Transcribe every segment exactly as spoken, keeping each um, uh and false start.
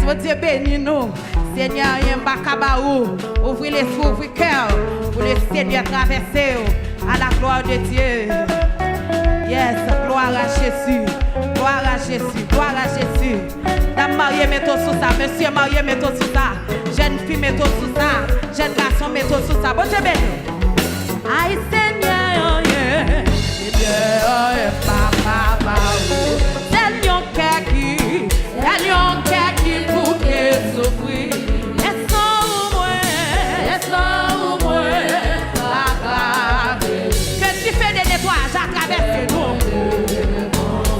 Bondye beni nou. Senyè, anyen m pa ka ba ou. Ouvri lespri, ouvri kè w pou le Senyè travèse w. À la gloire de Dieu. Yes, gloire à Jésus. Gloire à Jésus. Gloire à Jésus. Dam marye, mete w sou sa. Mesye marye, mete w sou sa. Jèn fi, mete w sou sa. Jèn gason, mete w sou sa. Bondye beni w. Ay, Senyè, anyen. Senyè, anyen pa ka ba ou. Sèl yon kè ki, sèl yon kè ki bouke soufri. Lè san ou mwen, lè san ou mwen pa ka vini. Ke dife de netwayaj la travèse nou.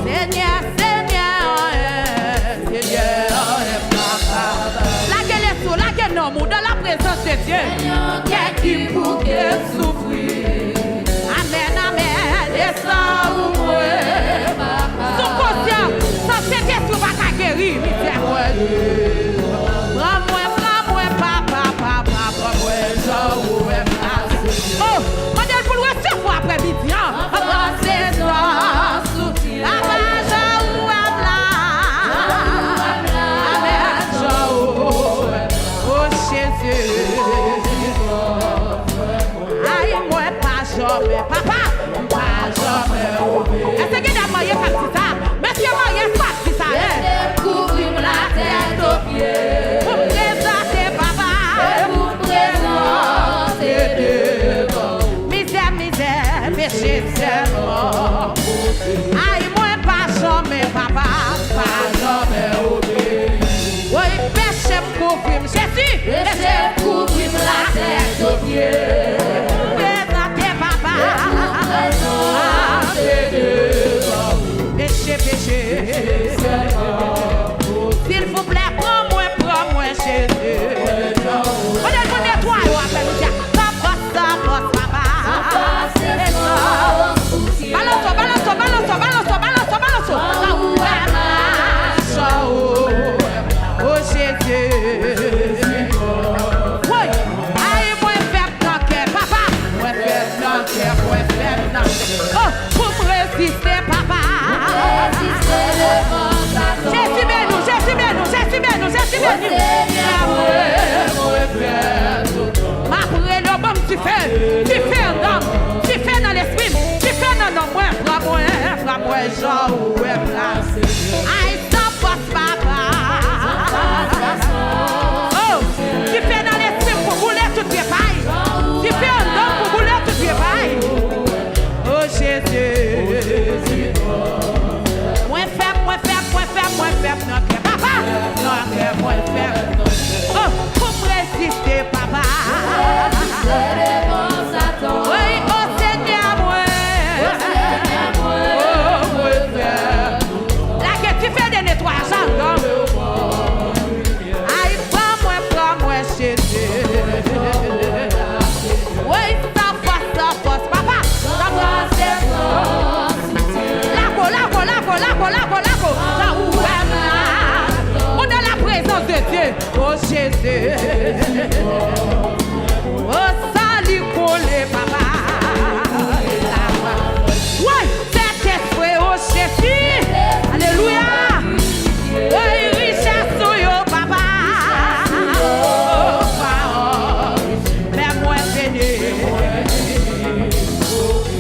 Senyè, Senyè, anyen. Senyè, anyen pa ka ba ou. Lage lespri w, lage nanm ou dans la présence de Dieu. Kè ki bouke soufri. Amèn, amèn. E san ou mwen, sou konsyans, san Sentespri w pa ka geri mizè mwen. Pran mwen, pran mwen, papa, papa, pran mwen jan ou wè m la. Oh, mande l pou l resevwa aprè midi an. Papa, se sa. Papa, jan ou wè m la. Amèn, jan ou wè m la. Oh, Jezi. Ay, mwen pa janmen, papa, m pa janmen oubli. Èske gen dam marye k ap di sa? Mesye marye k ap di sa, en? Rete kouvri m la tèt o pye. Pou m prezante, papa. E pou m prezante devan ou. Mizè, mizè, peche sèlman. Ay, mwen pa janmen, papa, pa janmen obeyi. Woy, peche m kouvri m, Jezi. Peche m kouvri m la tèt o pye. Prezante, papa. Prezante devan ou. Peche, peche. Silvouplè, pran mwen, pran mwen, Jezi. Mande l pou netwaye w aprè midi a. San fòs, san fòs, papa. Balanse w, balanse w, balanse w, balanse w, balanse w, balanse w. Jan ou wè m la, jan ou wè m la. O Jezi. Woy, ay, mwen fèb nan kè, papa. Mwen fèb nan kè, mwen fèb nan kè. Oh, pou m reziste, papa. Pou m reziste devan Satan. Jezi beni w, Jezi beni w, Jezi beni w, Jezi beni w. O Senyè, mwen, mwen fè tout. M ap rele w, ban m dife, dife anndan m, dife nan lespri m, dife nan nanm mwen, pran mwen, pran mwen jan ou wè m la. Ay, san fòs, papa. Oh, dife nan lespri m pou boule tout vye pay. Dife anndan m pou boule tout vye pay. Oh, Jezi. Mwen fèb, mwen fèb, mwen fèb, mwen fèb nan kè. Papa, nan kè mwen fèb. Oh, pou m reziste, papa. Woy, o Senyè mwen. Oh, mwen fèb. Lage dife de netwayaj anndan. Ay, pran mwen, pran mwen, Jezi. Woy, san fòs, san fòs, papa. San fòs, san fòs. Lago, lago, lago, lago, lago, lago. Jan ou wè m la. Ou dans la présence de Dieu. Oh, Jezi. Oh, sali koule, papa. Woy, Sentespri, oh, Jezi. Alelouya. Woy, richès ou yo, papa. Oh, pawòl. Fè mwen beni.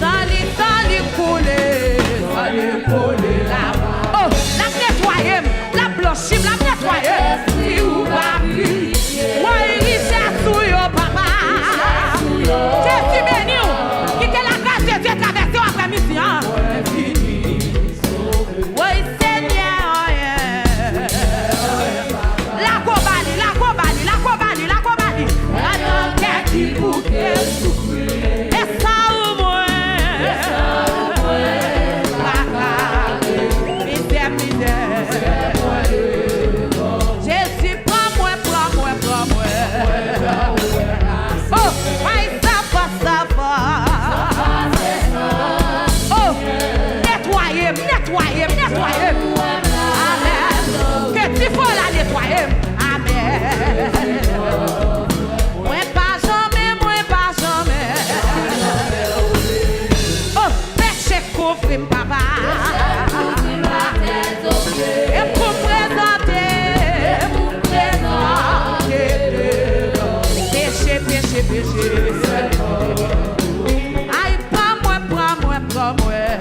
Sali, sali koule. Sali koule laba. Oh, l ap netwaye m. L ap blanchi m, l ap netwaye m. Lespri ou va pirifye. Wi, Ay, pran mwen, pran mwen, pran mwen.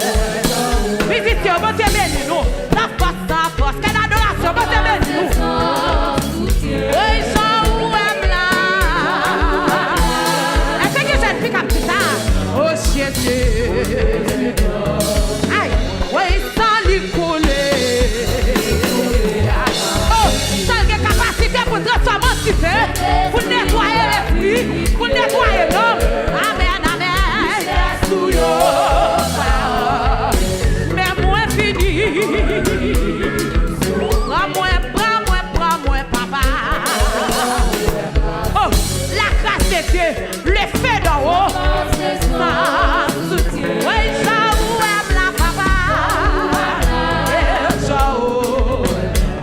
Mizisyen, Bondye beni nou. Lafòs, lafòs. Kèl adorasyon, Bondye beni nou. Woy, jan ou wè m la. Èske gen jèn fi k ap di sa? O Jezi. Ay, woy, san li koule. Oh, san l gen kapasite pou l transfòme an dife, pou l netwaye lespri, pou l netwaye nanm. Amèn, amèn. Sou yo, men mwen fini. Pran mwen, pran mwen, pran mwen, papa. Oh, la grâce de Dieu, le feu d'en haut. Woy, jan ou wè m la, papa. Jan ou,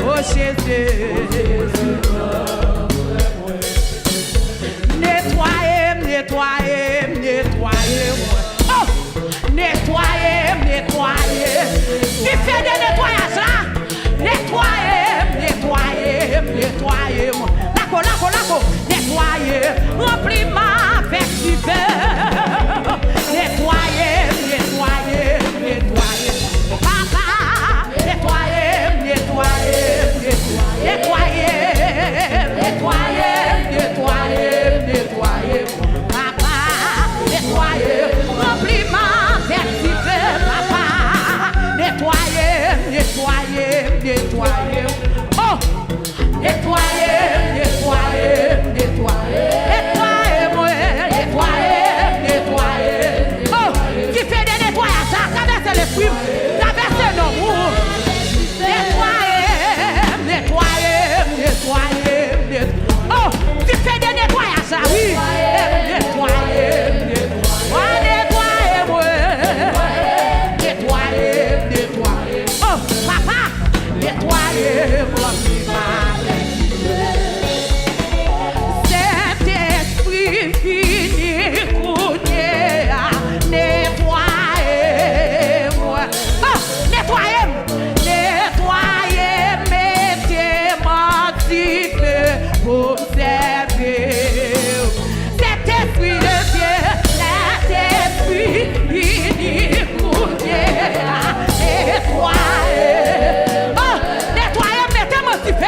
oh, Jezi. Netwaye m, netwaye m, netwaye m. Oh! Netwaye m, netwaye. Dife de netwayaj la. Netwaye m, netwaye m, netwaye m. Lako, lako, lako. Netwaye m, ranpli m avèk dife. Netwaye m, netwaye m, netwaye m. Papa, netwaye m, netwaye m, netwaye m. Netwaye m, netwaye m, netwaye m. Papa, netwaye m, ranpli m avèk dife, papa. Netwaye m, netwaye m, netwaye m. Oh! Netwaye m, netwaye m, netwaye m. Netwaye mwen, netwaye m, netwaye m. Oh! Dife de netwayaj la travèse lespri m, travèse nanm ou. Netwaye m, netwaye m, netwaye m, net-, oh, dife de netwayaj la, wi. Netwaye m, netwaye m, netwaye mwen. Netwaye m, netwaye m. Oh, papa, netwaye m, ranpli m avèk Sentespri vini kounye a, netwaye mwen. Oh, netwaye m, netwaye m, mete m an dife pou m sèvi w. Sentespri de Dye, Sentespri vini kounye a, netwaye. Oh, netwaye m, mete m an dife.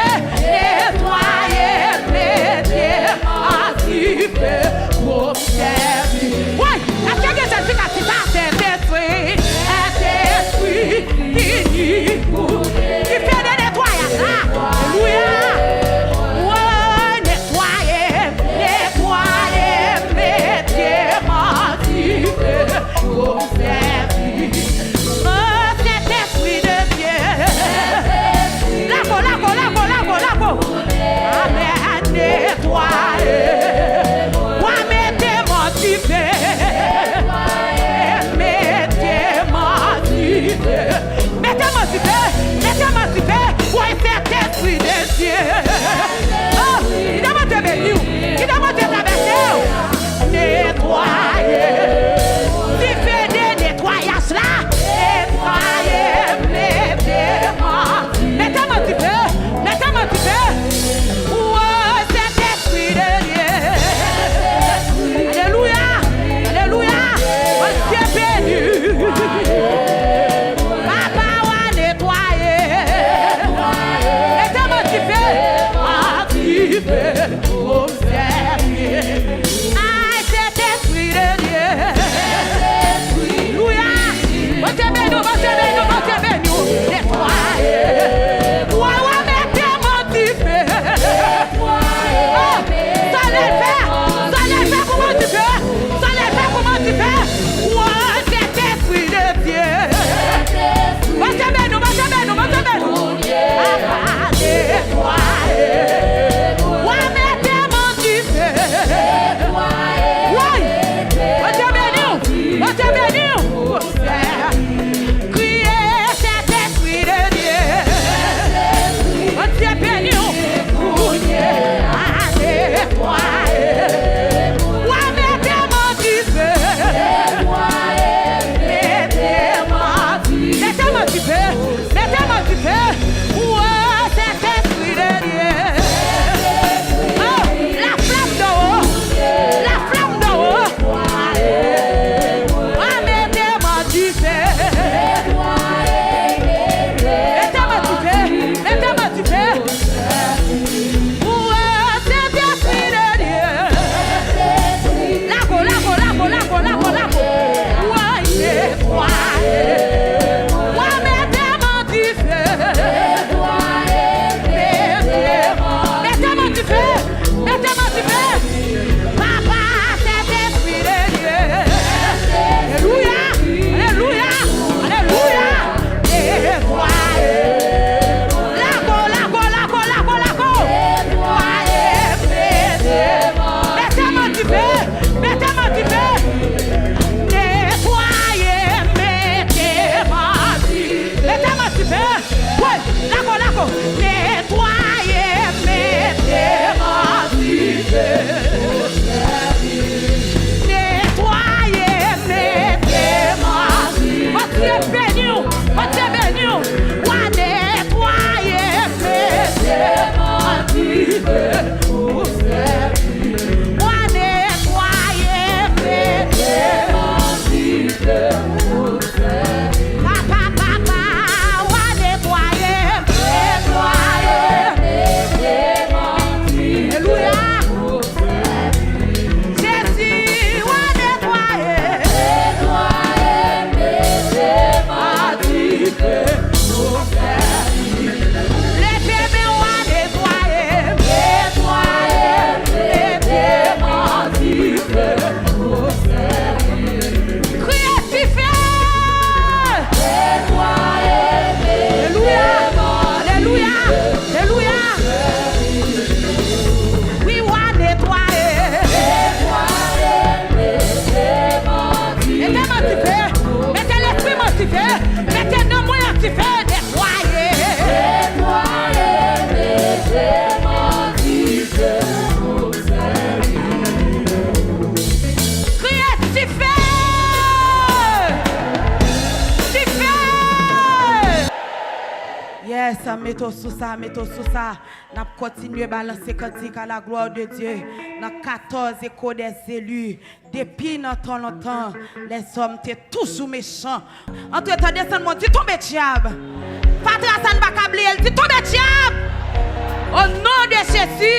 Mete w sou sa, mete w sou sa. N ap kontinye balanse kantik à la gloire de Dieu nan katòz Echo des élus. Depi nan tan lontan, lèzòm te toujou mechan. Antretan, desann mwen, di, tonbe dyab. Fatra sa n pa ka bliye l, di, tonbe dyab. O non de Jezi.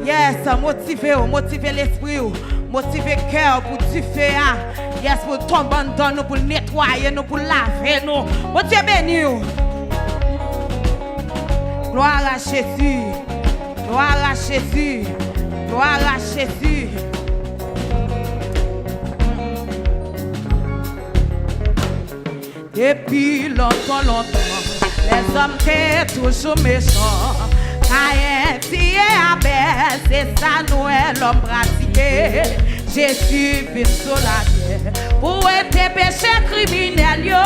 Yes, motive w, motive lespri w, motive kè w pou dife a. Yes, pou l tonbe anndan nou, pou l netwaye nou, pou l lave nou. Bondye beni w. Gloire à Jésus. Gloire à Jésus. Gloire à Jésus. Depi lontan, lontan, lèzòm te toujou mechan. Kayen tiye Abèl, se sa nou wè lòm pratike. Jezi vin sou latè pou wete peche kriminèl yo.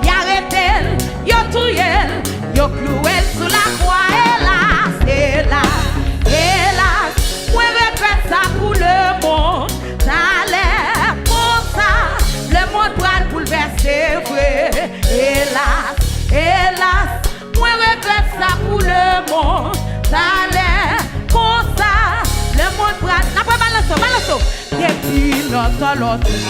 Y arete l, yo touye l, yo klouwe l sou lakwa. Elas, elas, elas, mwen regrèt sa pou lemonn. Talè konsa, lemonn pral boulvèse vre. Elas, elas, mwen regrèt sa pou lemonn. Talè konsa, lemonn pral. N ap balanse, balanse. Depi lontan, lontan,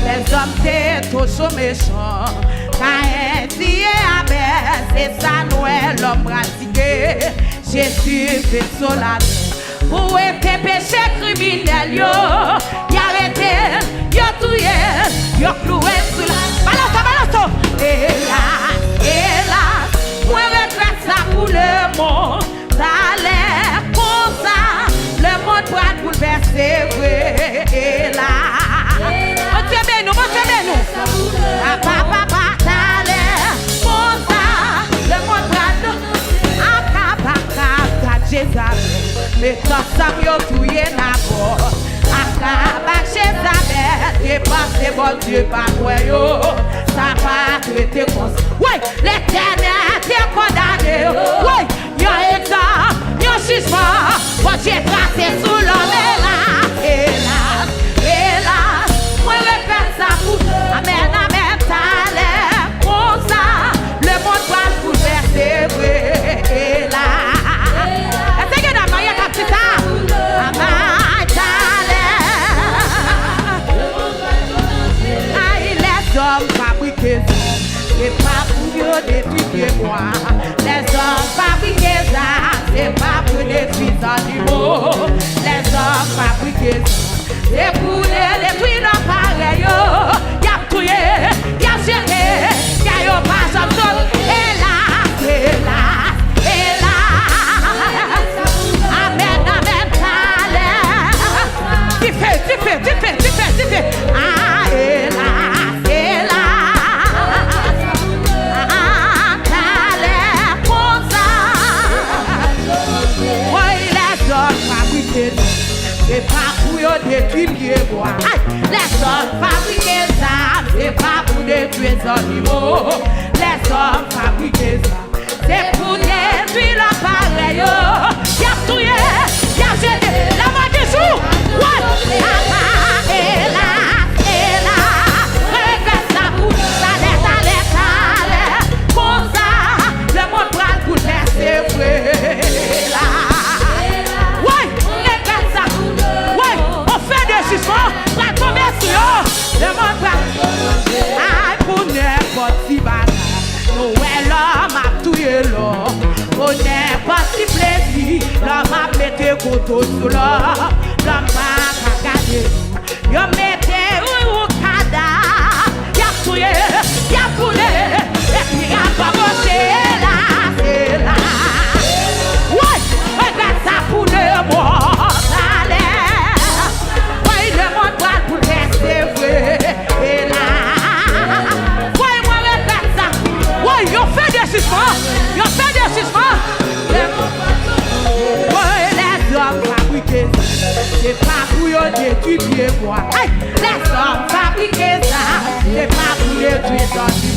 lèzòm te toujou mechan. Kayen tiye Abèl, se sa nou wè lòm pratike. Jezi vin sou latè pou wete peche kriminèl yo. Y arete l, yo touye l, yo klouwe l sou la. Balanse, balanse. Elas, elas, mwen regrèt sa pou lemonn. Talè konsa, lemonn pral boulvèse vre. Elas. Bondye beni w, Bondye beni w. Papa, papa, talè konsa, lemonn pral. Akab, Akab, gad Jezabèl, met ansanm yo touye Nabòt. Akab ak Jezabèl te panse Bondye pa t wè yo. Sa pa t rete konsa. Woy, Letènèl te kondane yo. Woy, yon egzanp, yon jijman, Bondye trase sou lòm. Elas, elas, elas, mwen regrèt sa pou. Amèn, amèn, talè konsa, lemonn pral boulvèse vre. Elas. Èske gen dam marye k ap di sa? Amay, talè. Ay, lèzòm fabrike zam, se pa pou yo detwi pyebwa. Lèzòm fabrike zam, se pa pou detwi zannimo. Lèzòm fabrike zam, se pou detwi lòm parèy yo. Y ap touye, y ap jete, kè yo pa janm sot. Elas, elas, elas. Amèn, amèn, talè. Dife, dife, dife, dife, dife. Ah, elas, elas. Ah, talè konsa. Woy, lèzòm fabrike zam, se pa pou yo detwi pyebwa. Ay, lèzòm fabrike zam, se pa pou detwi zannimo. Lèzòm fabrike zam, se pou detwi lòm parèy yo. Y ap touye, y ap jete. Lanmò toujou. Woy, papa, elas, elas. Regrèt sa pou talè, talè, talè. Konsa, lemonn pral boulvèse vre. Elas. Woy, regrèt sa. Woy, yon fen de jijman pral tonbe sou yo. Lemonn pral. Ay, pou nenpòt ti bagay. Nou wè lòm ap touye lòm. Pou nenpòt ti plezi, lòm ap mete kouto sou lòm. Lòm pa ka gade nou. Yo mete ou, ou kadav. Y ap touye, y ap boule, epi y ap anboche. Elas, elas. Woy, regrèt sa pou lemonn. Talè. Woy, lemonn pral boulvèse vre. Elas. Woy, mwen regrèt sa. Woy, yon fen de jijman. Yon fen de jijman. Woy, lèzòm fabrike zam, se pa pou yo detwi pyebwa. Ay, lèzòm fabrike zam, se pa pou detwi zannimo.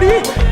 Wi,